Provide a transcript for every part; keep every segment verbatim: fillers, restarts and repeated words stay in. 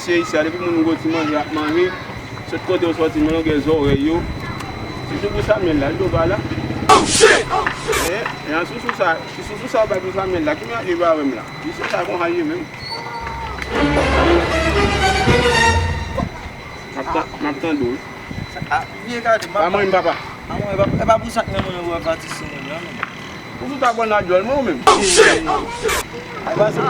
Se isi a, depi moun gwo ti manje ap manje, sot kote yo sòti, nan longè zòrèy yo. Sitou pou Samyèl la, li do pa la. E, e an sousou sa, ti sousou sa yo bay pou Samyèl la, ki mèt li pa wè m la. Ti sousou sa konsa ye menm. M ap tan-, m ap tande w. A, vye gade, m ap pa mwen, papa. A mwen, e pa, e pa pou sa k nan mwen yo wè pati sou moun nan, non. Ou fout abòne a djòl mwen ou menm? A,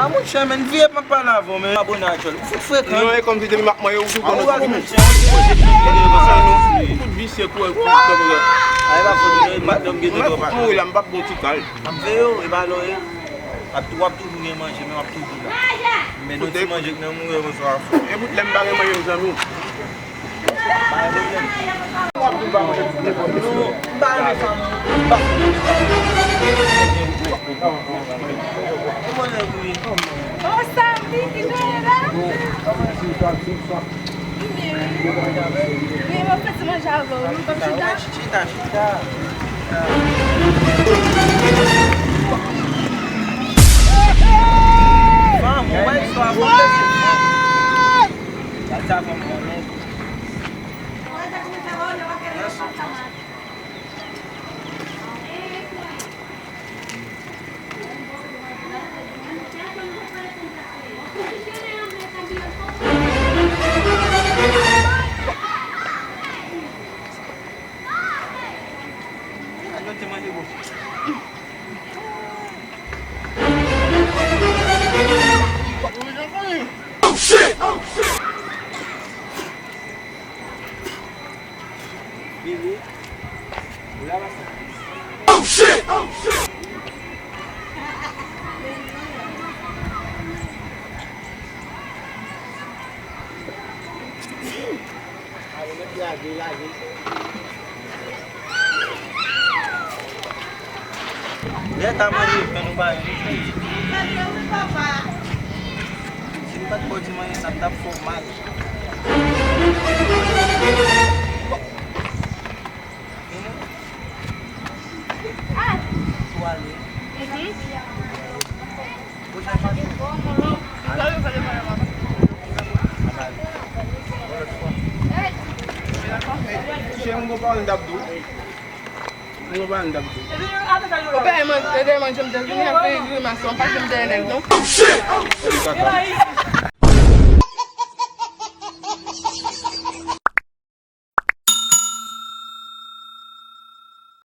monchè, men vye m ap pale avè w, men abòne a djòl. Ou fout frekan. Non, e kòmsi depi m ap manyen ou tou konnen sa ou menm. Ou fout visye kou, ou fout frekan. A, e pa fout ou, non, e pa dòm gen de dwa pa. Mwen fout mouri la, m p ap bon ti kal. M ap veye w, e pa lò ye. W ap tou, w ap toujou gen manje, men w ap toujou la. Men nou ti manje k nan mouri, mwen sou afè. E bout lè m pa gen manje, mezanmi. Ô, Sammy, ki jwe la? Wi, wi, m ap fè ti manje avè w, wi. Chita, chita, chita. Fanm, ou wè istwa fanm, mesye. Gad sa fanm konnen. Lè ta manje, fè nou pa yon. Si m pa t ba w ti manje sa, m t ap fè w mal. Tou ale. Chè, m gon pawòl m t ap di w. M gon pawòl m t ap di w. Ou pa man-, ou te manje m te vini ap fè grimas, ou pa janm te nèg, non? Ou kaka.